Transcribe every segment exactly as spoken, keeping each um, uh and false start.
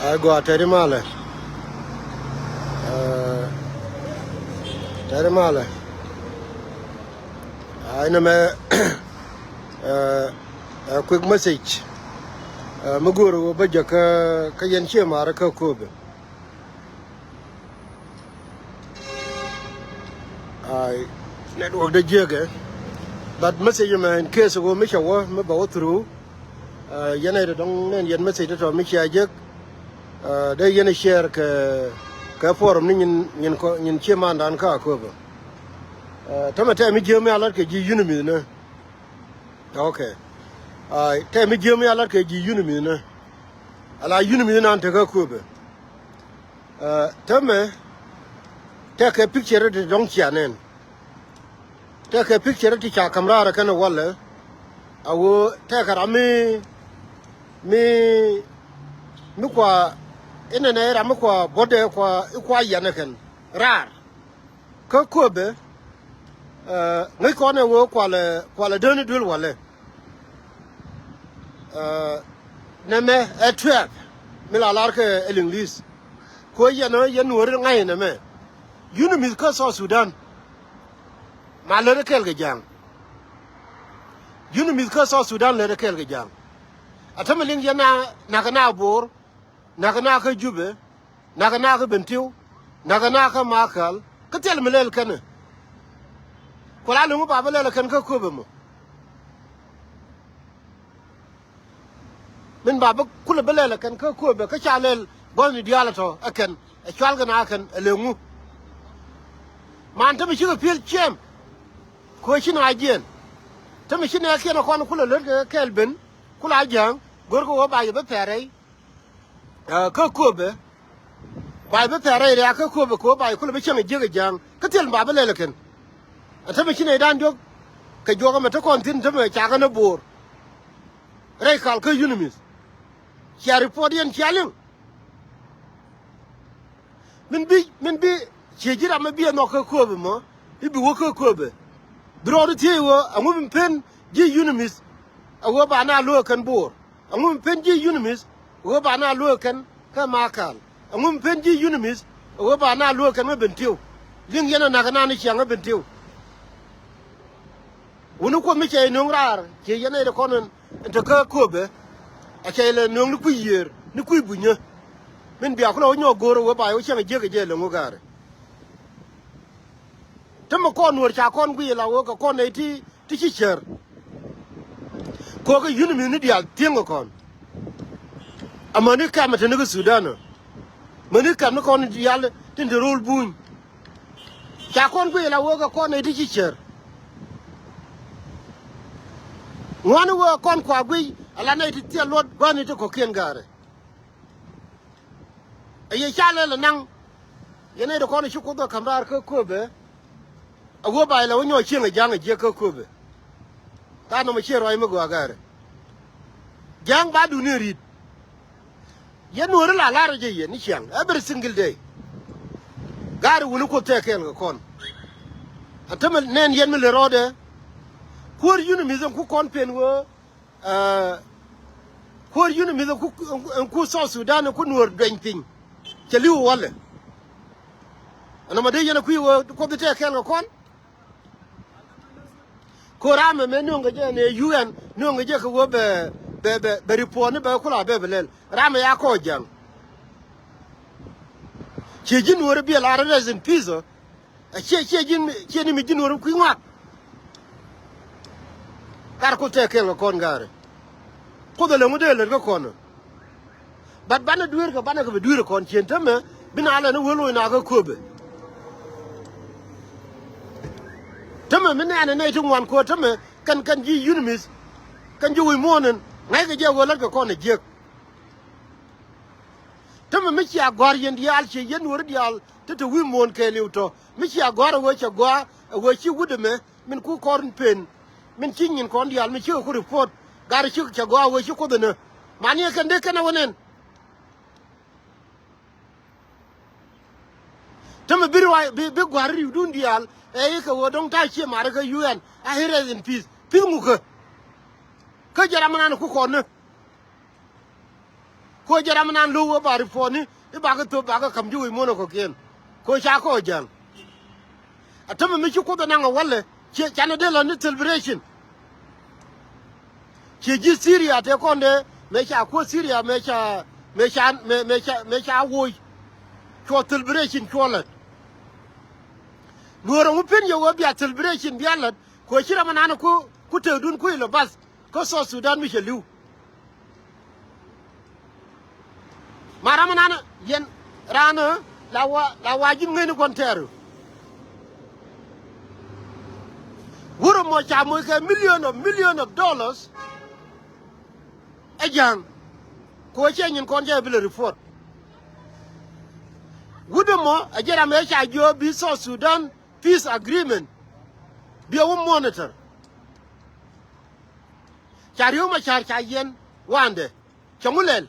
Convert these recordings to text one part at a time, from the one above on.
Ay gɔaa tɛri malɛ. Tɛri malɛ. Ay nɛ mɛ quick message. Mi go̱o̱r wä bä jɛ kä yɛn cie marä kä Kööbɛ. Ay network dee jiäkɛ. But message mɛ in case wä mi cɛ wä mi bɛ wä through. Yɛn ɛ dɔ̱ŋ nɛn yɛn message tɔ̱ mi cia jek. Dee yɛn share kɛ kɛ forum ni nyin nyin kɔ nyin cie mandan kä Akööbä. Tämɛ tɛm mi jiäk mi a lat kɛ ji̱ UNMISS ni. Okay. Tɛm mi jiäk mi a lat kɛ ji̱ UNMISS ni. Ala UNMISS nan tekä Akööbä. Tämɛ tɛkɛ picture ti dɔ̱ŋ cia nɛn. Tɛkɛ picture ti ca ka̱m raar kɛn walɛ. A ɣöö tɛkɛ ram mi mi mi kua inɛnɛ ram mi kua bɔdɛ kua ikua yɛn kɛn raar. Kä Kööbɛ ŋäc kɔn ɛ ɣöö kualɛ kualɛ däni duel walɛ. Nɛmɛ ɛ twelve mi la lar kɛ ɛ Liŋli̱th. Kɛ ɣöö yɛn ɣä yɛn nuɔ̱ɔ̱ri ŋa̱c nɛmɛ. UNMISS kä South Sudan ma lät ɛ kɛɛl kɛ ja̱a̱ŋ. UNMISS kä South Sudan lät ɛ kɛɛl kɛ ja̱a̱ŋ. A tämɛ liŋ yɛn na nakä na Bo̱o̱r, nakä na kä Jubɛ, nakä na kä Bentiu, nakä na kä Makal kä thil mi lɛl kɛn. Ku la liŋ wä ba bä lɛl kɛn kä Kööbɛ mɔ. Min ba bä kulɛ bä lɛl ɛ kɛn kä Kööbɛ kä ca lɛl gua̱thni diaal ɛ tɔ̱ ɛ kɛn ɛ cual kɛn a kɛn ɛ lëŋu. Man tämɛ cikɛ pi̱el ciɛm. Kɛ ɣöö ci na jiɛn tämɛ ci nɛɛkiɛn ɛ kɔn kulɛ lät kɛ kɛɛl ben kulɛ a ja̱a̱ŋ. Go̱rkɛ ɣöö ba yɛ bä pɛr rɛy kä Kööbɛ. Ba yɛ bä pɛr rɛy rɛy a kä Kööbɛ kɛ ɣöö ba yɛ kulɛ bä cäŋ ɛ jiäk ɛ ja̱a̱ŋ kä thil ba bä lɛl ɛ kɛn. Ɛ tämɛ ci nɛy dan diɔ̱k kɛ juɔk ɛmɛ te kɔn thi̱n tämɛ cakɛ ni Bo̱o̱r. Rɛy kal kä UNMISS cia report yɛn cia liŋ. Min bi min bi ciɛ ji̱ ram mi bi ɛ nhɔk kä Kööbɛ mɔ i̱ bi wä kä Kööbɛ. Bi rɔɔdu thiec wä ɛŋu mi pen ji̱ UNMISS ɛ wä ba na lo̱o̱ kɛn Bo̱o̱r. Ɛŋu mi pen ji̱ UNMISS ɛ wä ba na lo̱o̱ kɛn kä Makal. Ɛŋu mi pen ji̱ UNMISS ɛ wä ba na lo̱o̱ kɛn kä Bentiu. Liŋ yɛn ɛ nakä na ni ciaŋ kä Bentiu. Wuni Kuoth mi cɛ yɛ nöŋ raar ciɛ yɛn ɛ ri kɔn ɛn te kä Kööbɛ. A cɛ yɛ lɛ nöŋ ni kui̱ yiëër ni kui̱ bunyä. Min bia kulɛ wä nyɔk go̱o̱r ɛ wee ba yɛ wä cäŋ ɛ jiäk ɛ jɛ lɛ ŋu ga̱a̱rɛ. Te mi kɔn nuɔ̱ɔ̱r ca kɔn guiy la wee kɛ kɔn nɛy ti ti ci cär. Kɛ ɣöö kɛ UNMISS ni diaal thieŋ kɛ kɔn. Amäni kɛmɛ te ni kä Sudan ɔ. Mäni kɛm ni kɔn diaal tin te ro̱o̱l buny. Ca kɔn guiy la wee kɛ kɔn nɛy ti ci cär. Ŋuani wee kɔn kua guiy ala nɛy ti thil luɔt gua̱ni ti kɔ̱kiɛn ga̱a̱rɛ. Ɛ yɛ ca lɛl ɛ naŋ. Yɛn ɛ ti kɔn ci Kuoth ɛ ka̱m raar kä Kööbɛ. A wee ba ilɛ wä nyɔk cieŋ ɛ ja̱a̱ŋ ɛ jiäk kä Kööbɛ. Tha̱a̱ŋ nɔmɔ ciɛ ruac mi gɔaa ga̱a̱rɛ. Ja̱a̱ŋ ba duuni ri̱t. Yɛn nuɔ̱ɔ̱ri la la̱r ɛ jɛ yɛn ni ciaŋ every single day. Ga̱a̱rɛ wuni Kuoth tɛɛk kɛɛl kɛ kɔn. A tämɛ nɛn yɛn mi lɛ rɔɔdɛ. Kuäär UNMISS ɛn ku kɔn pen wee. Kuäär UNMISS ɛn ku South Sudan ɛn ku nuɔ̱ɔ̱r duɛny piny. Cɛ li̱w walɛ. Ɛn nɔmɔ dee yɛn ɛ kui̱ wee Kuoth tɛɛk kɛɛl kɛ kɔn. Ko ramɛ mɛ nuɔ̱ŋ kɛ jɛ nɛ UN nuɔ̱ŋ kɛ jɛ kɛ wee bɛ bɛ bɛ bɛ report ni bɛ kula bɛ bɛ lɛl. Ramɛ ya kɔ ja̱ŋ. Ciɛ ji̱ nuɔ̱ɔ̱ri biɛ la rest in peace ɔ. Ɛ ciɛ ciɛ ji̱n ciɛ ni mi ji̱n wä ri kui̱ ŋɔak. Kar Kuoth tɛɛk kɛɛl kɛ kɔn ga̱a̱rɛ. Kuoth ɛ lɛ ŋut dee lät kä kɔn ɔ. But banɛ dueerkɛ banɛ kɛ bi dueerkɛ kɔn cien tämɛ bi na lɛ ni wee loc na kä Kööbɛ. Tämɛ mi nɛɛnɛ nɛy ti ŋuan ko̱o̱t tämɛ kɛn kɛn ji̱ UNMISS. Kɛn ji̱ wi̱i̱ muɔ̱ɔ̱n ɛn ŋa̱ckɛ jɛ wee lät kɛ kɔn ɛ jiäk. Tämɛ mi cia gɔ̱a̱r yɛn diaal ciɛ yɛn nuɔ̱ɔ̱ri diaal te te wi̱i̱ muɔ̱ɔ̱n kɛɛliw tɔ̱ mi cia gɔ̱a̱r ɛ wee cɛ gɔaa ɛ wee ci wut ɛmɛ min ku kɔr pen min ci nyin kɔn diaal mi cikɛ ku report. Gat ɛ cikɛ cɛ gɔaa ɛ wee ci Kuoth ɛnä. Mani ɛ kɛn dee kɛn ɛ wä nɛn. Tämɛ bi ruac bi bi gua̱r riwdun diaal ɛ i̱ kɛ wee dɔ̱ŋ ta̱a̱ cie marɛ kä UN a i̱ rest in peace. Pi̱th ŋukä. Kä jɛ ram ɛnan ku kɔn ni. Ko jɛ ram nan lo̱w wä ba report ni i̱ bakɛ thop bakɛ ka̱m ji̱ wec muɔ̱n ɛ kɔ̱kiɛn. Ko ca kɔ ja̱ŋ. A tämɛ mi ci Kuoth ɛ naŋ ɛ walɛ ciɛ canɛ dee lɔ ni celebration. Ciɛ ji̱ Syria tëë kɔn dee mëë ca kuäär Syria mëë ca mëë ca mëë mëë ca mëë ca woc. Cuɔ celebration cuɔ lät. Nuɔ̱ɔ̱r ɛŋu pen yɛ wee bia celebration bia lät. Ko ci ram ɛ nan ku ku tëëkdun ku ilɛ bath. Kä South Sudan mi cɛ li̱w. Ma ram ɛ nan yɛn raan ɛ la wa la wa ji̱n ŋäcni gua̱n tɛɛr. Wurɛ mɔ ca moc kɛ million of million of dollars. Ɛ ja̱a̱ŋ. Ko cɛ nyin kɔn cɛ bi lɛ report. Wut ɛmɔ ɛ jɛ ram ɛ ca jiɔ bi South Sudan peace agreement. Bi ɛ wä monitor. Ca Riek Machar ca yɛn wandɛ. Cɛ ŋu lɛl?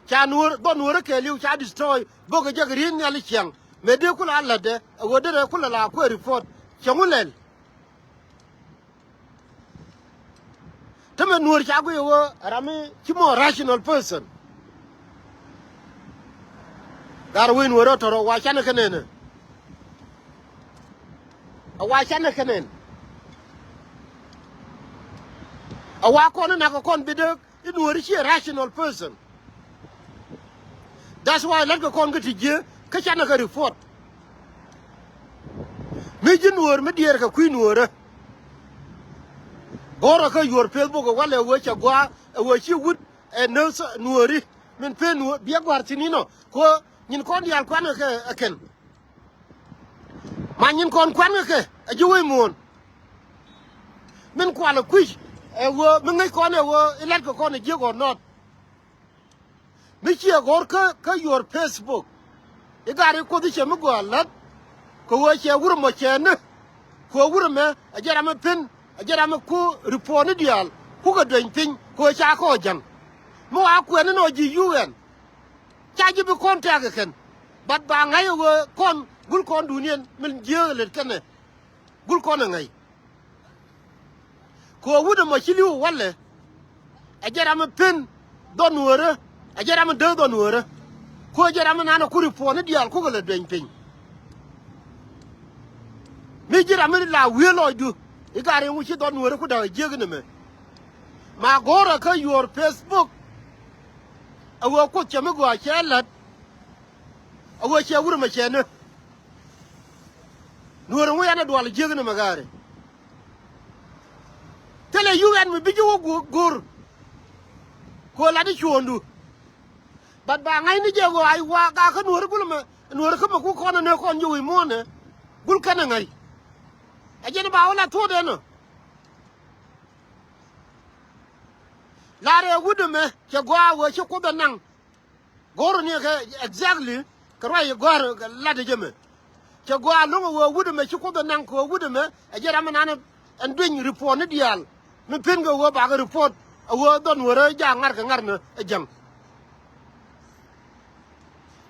Ca nuɔ̱ɔ̱r dhɔ nuɔ̱ɔ̱rä kɛɛliw ca destroy bokɛ jɛ kɛ ri̱i̱t nhial i̱ ciaŋ. Mëë dee kulɛ a lätdɛ ɛ ɣöö derɛ kulɛ la kuɛ report. Cɛ ŋu lɛl? Tämɛ nuɔ̱ɔ̱r ca guic ɛ ɣöö ɛ ram mi ci mɔ rational person. Gar wec nuɔ̱ɔ̱rä tɔ̱rɔ wa canɛ kɛ nɛnɛ. A wa canɛ kɛ nɛn. A wa kɔn in nakɛ kɔn bi dee in nuɔ̱ɔ̱ri ci a rational person. That's why lät kɛ kɔn kä ti jiee kä canɛ kɛ report. Mi ji̱ nuɔ̱ɔ̱r mi diɛɛr kɛ kui̱ nuɔ̱ɔ̱rä. Go̱rä kä yuɔ̱ɔ̱r Facebook ɛ walɛ ɛ wee cɛ gua̱a̱ ɛ wee ci wut ɛ nööth nuɔ̱ɔ̱ri. Min pen nuɔ̱ɔ̱r biɛ gua̱a̱r thi̱n inɔ ko nyin kɔn diaal kuan kɛ ɛ kɛn. Ma nyin kɔn kuan kɛ kɛ ɛ ji̱ wec muɔ̱ɔ̱n. Min kualɛ kui̱c ɛ ɣöö mi ŋäc kɔn ɛ ɣöö ilat kɛ kɔn ɛ jiäk ɣɔn nɔt. Mi ciɛ ɣɔr kä kä yuɔr Facebook. I̱ gat i̱ Kuoth i̱ cɛ mi gɔaa la̱t. Kɛ ɣöö cɛ wur ɛmɔ cɛ ni. Kɛ ɣöö wur ɛmɛ ɛ jɛ ram mi pen ɛ jɛ ram mi ku report ni diaal kukɛ dueny piny kɛ ɣöö ca kɔɔk jäŋ. Mi wa kuɛn inɔ ji̱ UN. Ca ji̱ bi kɔn tɛ̈k ɛ kɛn. But ba ŋa̱c ɛ ɣöö kɔn gul kɔn duniɛn min jiääk ɛ lät kɛnɛ. Gul kɔn ɛ ŋa̱c. Kɛ ɣöö wut ɛmɔ ci li̱w ɛ walɛ. Ɛ jɛ ram mi pen dhɔn wöörä. Ɛ jɛ ram mi dee dhɔn wöörä. Kɛ ɣöö jɛ ram mi naan ɛ ku report ni diaal kukɛ lɛ dueny piny. Mi ji̱ ram mi la wiee lɔcdu i̱ gat riŋ wi̱c ci dhɔn wöörä ku da̱k ɛ jiäk inɛmɛ. Ma go̱o̱rä kä yuɔr Facebook. Ɛ ɣöö Kuoth cɛ mi gɔaa cɛ la̱t. A ɣöö cɛ wur ɛmɛ cɛ ni. Nuɔ̱ɔ̱r ɛŋu yɛn ɛ dual jiäk ni mɛ gaari. Thilɛ yuk ɛn mi bi ji̱ wä go̱o̱r. Kɛ ɣöö lat i̱ cuɔ̱ɔ̱ŋdu. But ba ŋa̱cni jɛ ɣöö ay wa gakä nuɔ̱ɔ̱r gul ɛmɛ nuɔ̱ɔ̱r kä mɛ ku kɔn ɛ nɛ kɔn ji̱ wi̱i̱ muɔ̱ɔ̱nɛ. Gul kɛn ɛ ŋa̱c. Ɛ jɛn ba wä la thuɔ̱ɔ̱dɛ nɔ. Lar ɛ wut ɛmɛ cɛ gɔaa ɣöö ci Kuoth ɛ naŋ. Go̱r ni kɛ exactly kɛ ruac i̱ gɔ̱r lat jɛ mɛ. Cɛ gɔaa lo̱ŋ ɛ ɣöö wut ɛmɛ ci Kuoth ɛ naŋ kɛ ɣöö wut ɛmɛ ɛ jɛ ram ɛnan ɛn dueny report ni diaal. Mi pen kɛ ɣöö bakɛ report ɛ ɣöö dhɔn wärä jaak ŋa̱r kɛ ŋa̱r ni ɛ jäŋ.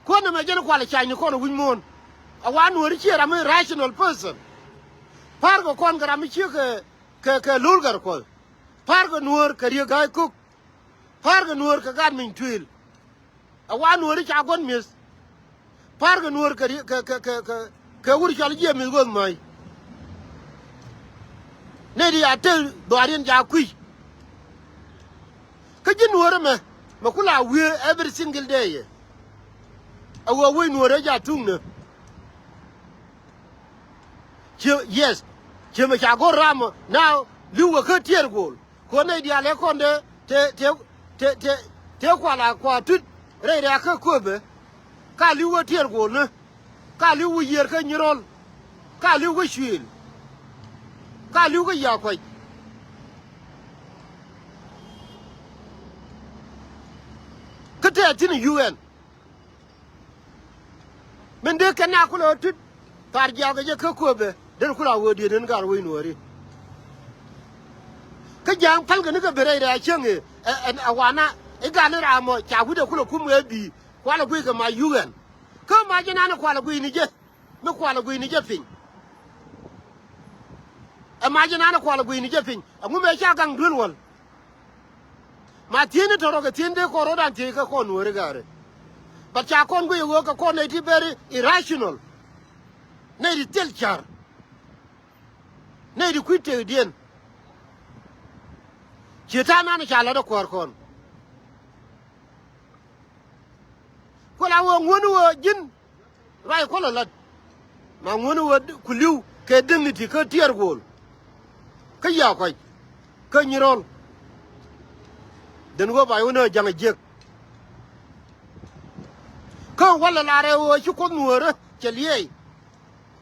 Kuɔn ɛmɛ jɛn kual ɛ cany ni kɔn ɛ wi̱c muɔ̱ɔ̱n. Ɛ wa nuɔ̱ɔ̱ri ciɛ ram mi rational person. Pa̱a̱r kɛ kɔn kɛ ram mi ciek kɛ kɛ kɛ lo̱l gɛr kuɔth. Pa̱a̱r kɛ nuɔ̱ɔ̱r kɛ Riek Gai Kok. Pa̱a̱r kɛ nuɔ̱ɔ̱r kɛ gat miny tuëël. Ɛ wa nuɔ̱ɔ̱ri ca guɔ̱n mi̱eth. Pa̱a̱r kɛ nuɔ̱ɔ̱r kɛ ri- kɛ kɛ kɛ kɛ kɛ wur cɔal jiɛ mi̱eth ɣöth mäc. Nɛy ti ca tek dhɔaariɛn ca kui̱c. Kä ji̱ nuɔ̱ɔ̱r ɛmɛ mɛ ku la wiee every single day. Ɛ ɣöö wec nuɔ̱ɔ̱r ɛ ca thuŋnä. Ciɛ yes. Ciɛ mɛ ca go̱r ram ɔ na li̱w kɛ kä tiɛɛr go̱o̱l. Kɔn nɛy diaal ɛ kɔn te te te te te kual a kua tut rɛy rɛ̈ɛ̈k kä köpɛ. Ka li̱w kä tiɛɛr go̱o̱lni. Ka li̱w kä yiër kä nyirɔl. Ka li̱w kä cuëël. Ka li̱w kä yakuac. Kä tɛɛth thi̱n ɛ U N. Min dee kɛn na kulɛ ɣä tut thar jiaak kɛ jɛ kä köpɛ den kula ɣöö diet den gar wec nuɔɔri. Kä ja̱a̱ŋ pälkɛ ni kɛ ben rɛy rɛ̈ɛ̈ cäŋ ɛ ɛ ɛ wana i̱ gat ni ram mɔ ca wi̱cdɛ kulɛ kum ɛ bi̱i̱ kualɛ guic kɛ ma U N. Kä ma jɛ nan ɛ kualɛ guic ni jɛ mi kualɛ guic ni jɛ piny. Ɛ ma jɛ nan ɛ kualɛ guic ni jɛ piny ɛŋu mɛ ca gaŋ duel wäl. Ma thiecni tɔ̱rɔk kɛ thiecni dee kɔn rɔ̱dan thiec kɛ kɔn Nuääri gari. But ca kɔn guic ɛ ɣöö kɛ kɔn nɛy ti very irrational. Nɛy ti thil ca̱r. Nɛy ti kui̱ tëkdiɛn. Ciɛ ta̱a̱ nan ca la̱t ɛ kuäär kɔn. Ku la ɣöö ŋuäni ɣöö ji̱n ruac kuɔl ɛ la̱t. Ma ŋuäni ɣöö ku li̱w kɛ dignity kä tiɛɛr guɔ̱ɔ̱l. Kä Yakuac kä Nyirɔl. Den ɣöö ba yɛ wä ni ɣä ja̱ŋ ɛ jiäk. Kä walɛ la rɛw ɣöö ci Kuoth Nuäärä cɛ liɛɛc.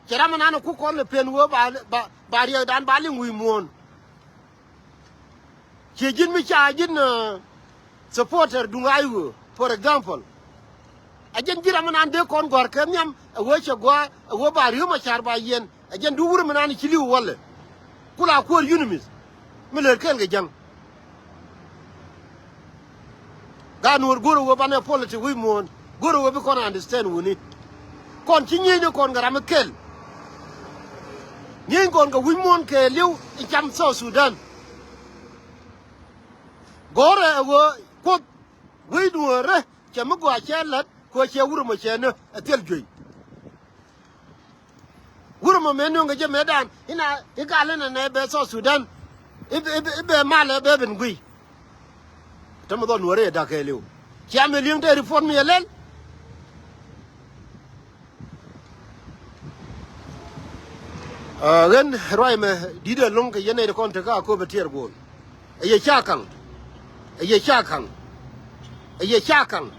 Cɛ ram mi nan ɛ ku kɔn lɛ pen ɣöö ba, ba, ba riɛkdan ba liŋ wi̱i̱ muɔ̱ɔ̱n. Ciɛ ji̱n mi ca ji̱n, uh, supporter duŋ a i̱ ɣöö, for example. Ɛ jɛn ji̱ ram mi nan dee kɔn gɔ̱a̱r kɛ nhiam ɛ ɣöö cɛ gɔaa ɛ ɣöö ba Riek Macar ba yiɛn. Ɛ jɛn du wur mi nan ci li̱w walɛ. Ku la kuäär UNMISS mi lät kɛɛl kɛ ja̱ŋ. Gaat Nuäär go̱o̱rä ɣöö banɛ politic wi̱i̱ muɔ̱ɔ̱n. Go̱o̱rä ɣöö bi kɔn understand wuni. Kɔn ci nyiecni kɔn kɛ ram mi kɛl. Nyiecni kɔn kɛ wi̱i̱ muɔ̱ɔ̱n kɛɛliw in cam South Sudan. Go̱o̱rɛ ɛ ɣöö Kuoth wec Nuäärä cɛ mi gɔaa cɛ la̱t kɛ ɣöö cɛ wurɛ mɔ cɛ ni ɛ thil juey. Wurɛ mɔ mëë nöŋ kɛ jɛ mëëdan ina i̱ gal inɛ nɛ bɛ South Sudan. I̱, i̱, i̱ bɛ malɛ bɛ ben guiy. Tämɛ dhɔl Nuäärä yɛ da̱k kɛɛliw. Cia mi li̱eŋ te report mi yɛ lɛl. Ɣän ruac mɛ di̱t ɛlɔ̱ŋ kɛ yɛn nɛy ti kɔn tekä a kööbɛ tiɛɛr guɔ̱ɔ̱l. Ɛ yɛ ca ka̱ŋ. Ɛ yɛ ca ka̱ŋ. Ɛ yɛ ca ka̱ŋ.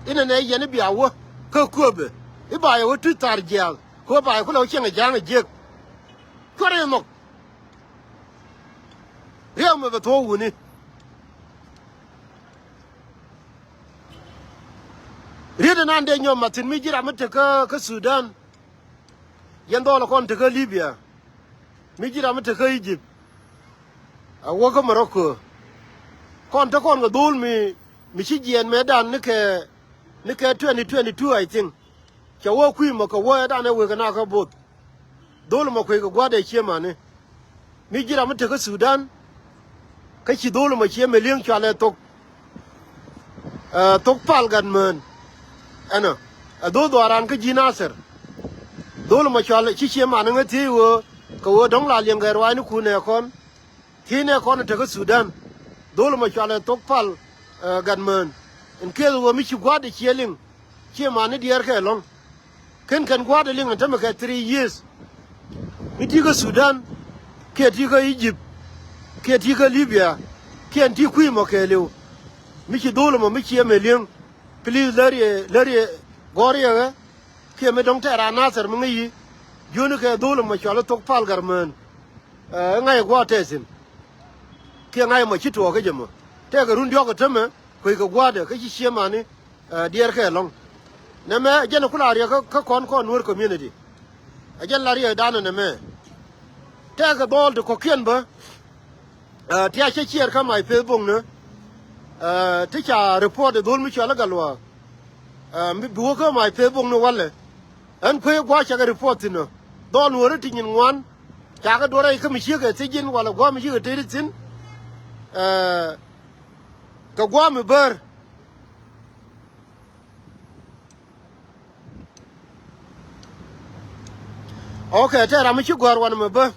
Inɛ nɛ yɛn i̱ bia wä kä kööbɛ i̱ ba yɛ wä tuc thaar jiaath. Kɛ ɣöö ba yɛ kulɛ wä cieŋ ɛ ja̱a̱ŋ ɛ jiäk. Cuarɛ yɛ nhɔk. Riɛk mɛ bɛ thuɔ̱k wuni. Riet inan dee nyɔm mathin mi ji̱ ram mi tekä kä Sudan. Yɛn dhɔl kɔn tekä Libya. Mi ji̱ ram mi tekä Egypt. A wä kä Morocco. Kɔn te kɔn kɛ dhol mi, mi ci jiɛɛn mëëdan ni kɛ, ni kɛ twenty twenty-two, I think. Cɛ wä kui̱ mɔ kɛ wä ɛ danɛ wek kɛ na kä both. Dhol mɔ kuec kɛ gua̱dɛ ciemani. Mi ji̱ ram mi tekä Sudan. Kä ci dhol mɔ cie mi li̱eŋ cualɛ thok. Ɛ, thok pal gat mään. Ɛnɔ. Ɛ dhol dhɔaran kä ji̱ Nathir. Dhol mɔ cual ci ciemani ŋä thiec ɣöö kɛ ɣöö dɔ̱ŋ la liɛŋ kɛ ruaacnikun ɛ kɔn. Thiecnɛ kɔn tekä Sudan. Dhol mɔ cualɛ thok pal, ɛ, gat mään. In case ɣöö mi ci gua̱a̱thdɛ ciɛ liŋ. Ciɛ mani diɛɛr kɛ lɔ̱ŋ. Ken kɛn gua̱a̱thdɛ liŋ in tämɛ kɛ three years. Mi ti̱i̱ kä Sudan. Kiɛ ti̱i̱ kä Egypt. Kiɛ ti̱i̱ kä Libya. Kiɛ in ti̱i̱ kui̱ mɔ kɛɛliw. Mi ci dhol mɔ mi ciɛ mɛ li̱eŋ. Please lär yɛ, lär yɛ gɔ̱r yɛ ɣä. Kiɛ mi dɔ̱ŋ tɛɛr a Nathir mi ŋäc yi. Jiöni kɛ dhol mɔ cualɛ thok pal gat mään. Ɛ ŋa̱c ɛ gua̱a̱th tɛɛthin. Kiɛ ŋa̱c ɛ mɔ ci tuɔɔk kä jɛ mɔ. Tɛkɛ run diɔ̱k ɛ tämɛ kueckɛ gua̱a̱thdɛ kä ci ciemani, ɛ, diɛɛr kɛ lɔ̱ŋ. Nɛmɛ ɛ jɛn ɛ kula riɛk kä, kä kɔn kɔn Nuer community. Ɛ jɛn la riɛkdan ɛ nɛmɛ. Tɛkɛ dhɔl ti kɔ̱kiɛn bä. Ɛ, ti a cä ciɛɛr kä my Facebook ni. Ɛ, ti ca report ɛ dhol mi cual ɛ Gatluak. Ɛ, mi bi wä kä my Facebook ni walɛ. Ɛn kuec gua̱a̱th cakɛ report thi̱n ɔ. Dhɔl Nuäri ti nyin ŋuan. Cakɛ duɔrɛ ikä mi ciek ɛ thiec ji̱n walɛ gua̱a̱th mi ciek ɛ tëëri thi̱n. Ɛ, kɛ gua̱a̱th mi bär. Ok, tɛ ram mi ci gua̱a̱r wanɛ mi bä.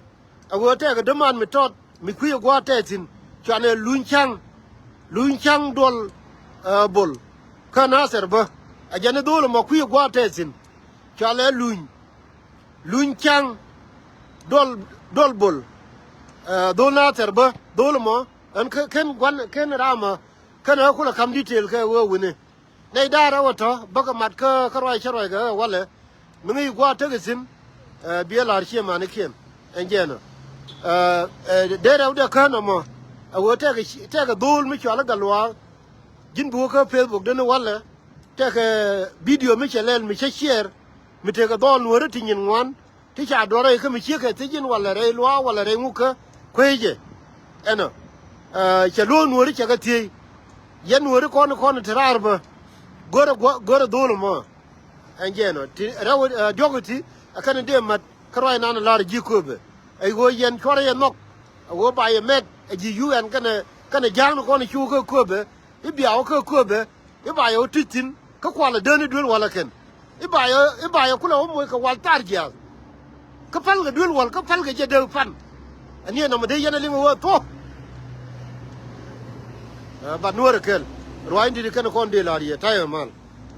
A ɣöö tɛkɛ däman mi tɔt mi kui̱ ɛ gua̱a̱th tɛth thi̱n cuanɛ luny ca̱ŋ. Luny ca̱ŋ duɔl, ɛ, bol. Kä Nathir bä. A jɛn i̱ dhol ɛmɔ kui̱ ɛ gua̱a̱th tɛth thi̱n. Cualɛ luny. Luny ca̱ŋ. Duɔl, duɔl bol. Ɛ, dhol Nathir bä. Dhol ɛmɔ. Ɛn kä, ken gua̱n, ken ram ɛ. Ken ɛ kulɛ ka̱m detail kɛ ɣöö wi̱ni. Nɛy da̱a̱r ɛ wä tɔ̱ bäkɛ mat kä, kä ruac cä ruac kɛ ɛ walɛ. Mi ŋäc gua̱a̱th tekɛ thi̱n, ɛ, biɛ la̱r ciëmanikiɛn. Ɛn jɛɛn ɔ. Ɛ, ɛ, dee rɛwdɛ kään ɔmɔ. Ɛ ɣöö tɛkɛ ci, tɛkɛ dho̱o̱l mi cɔal i̱ Gatluak. Ji̱n bi wä kä Facebook den i̱ walɛ. Tɛkɛ bidio mi cɛ lɛl mi cä ciɛɛr. Mi tekɛ dhɔɔl Nuääri ti nyin ŋuan. Ti ca duɔ̱r rɛy kä mi ciek kɛ thiec in walɛ rɛy luaak walɛ rɛy ŋuk kä kuecɛ. Ɛnɔ. Ɛ, cɛ luɔ̱ɔ̱k Nuääri cɛ kɛ thiec. Yɛn Nuääri kɔn kɔn ti raar bä. Go̱rɛ gua̱, go̱rɛ dho̱o̱l ɛmɔ. Ɛn jɛɛn ɔ. Ti rɛw, ɛ, diɔ̱k iti, ɛ kɛn dee mat, kä ruac nan lar ji̱ kööbɛ. Ɛ ɣöö yɛn cuarɛ yɛ nhɔk. Ɛ ɣöö ba yɛ mɛt, ɛ ji̱ U N kɛnɛ, Kɛnɛ ja̱a̱ŋ ni kɔn i̱ cu kä kööbɛ, i̱ biaw kä kööbɛ, i̱ ba yɛ wä ti̱c thi̱n, kä kualɛ deen i̱ duel walɛ kɛn. I̱ ba yɛ, i̱ ba yɛ kulɛ wä moc kɛ wal thar jiaath. Kä pälkɛ duel wal, kä pälkɛ jɛ dee pan. Ɛ niɛ nɔmɔ dee yɛn ɛ liŋ ɛ wee thuɔ̱k. Ɛ, bat nuäärɛ kɛl. Ruac in di̱t kɛn kɔn dee la̱r yɛ, ta̱yɛ mal.